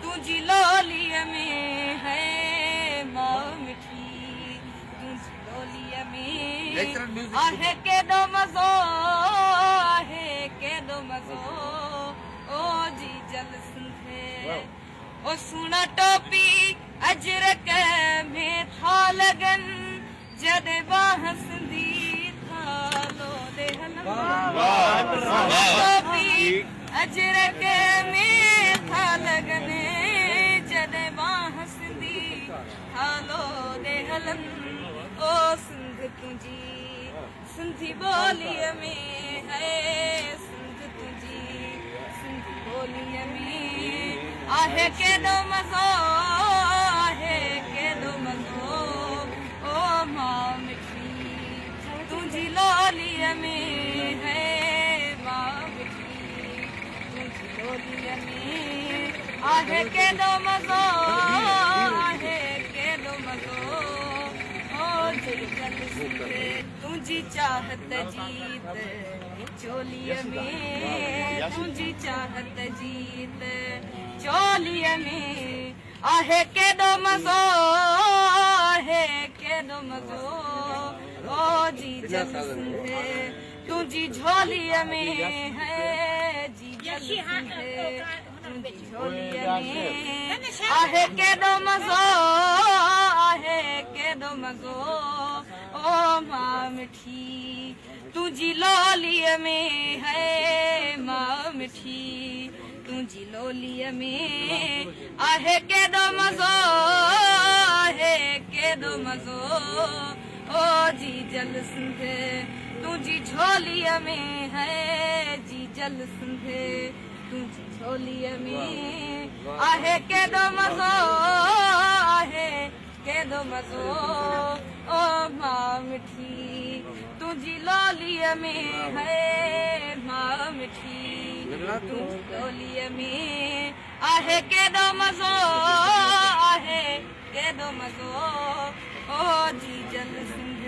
تنهنجي لوليء ۾ هي ماء مٺي تنهنجي لوليء ۾ آهي ڪيڏو مزو آهي ڪيڏو مزو او جيجل سنڌي او سهڻا ٽوپي اجرڪ ۾ ٿا لڳن جڏهن ٻانهن سنڌي ٿا لوڏي هلن سهڻا ٽوپي اجرڪ ۾ ٿا لڳن جڏهن ٻانهن سنڌي ٿا لوڏي هلن او سنڌ تنهنجي سنڌي ٻوليء ۾ هي سنڌ تنهنجي سنڌي ٻوليء ۾ آهي ڪيڏو مزو آهي ڪيڏو مزو او ماء مٺي تنهنجي لوليء ۾ هي ماء مٺي تنهنجي لوليء ۾ آهي ڪيڏو مزو آهي ڪيڏو مزو او جيجل سنڌ تنهنجي چاهت جيت چوليء ۾ تنهنجي چاهت جيت چوليء ۾ آهي ڪيڏو مزو آهي ڪيڏو مزو او جيجل سنڌ تنهنجي جهوليء ۾ هي جيجل سنڌ تنهنجي جهوليء ۾ آهي ڪيڏو مزو آهي ڪيڏو مزو او ماء مٺي تنهنجي لوليء ۾ هي ماء مٺي تنهنجي لوليء ۾ آهي ڪيڏو مزو آهي ڪيڏو مزو او جيجل سنڌ تنهنجي جهوليء ۾ هي جيجل سنڌ تنهنجي جهوليء ۾ آهي ڪيڏو مزو آهي ڪيڏو مزو او ماء مٺي تنهنجي لوليء ۾ هي ماء مٺي تنهنجي لوليء ۾ آهي ڪيڏو مزو آهي ڪيڏو مزو او جيجل سنڌ.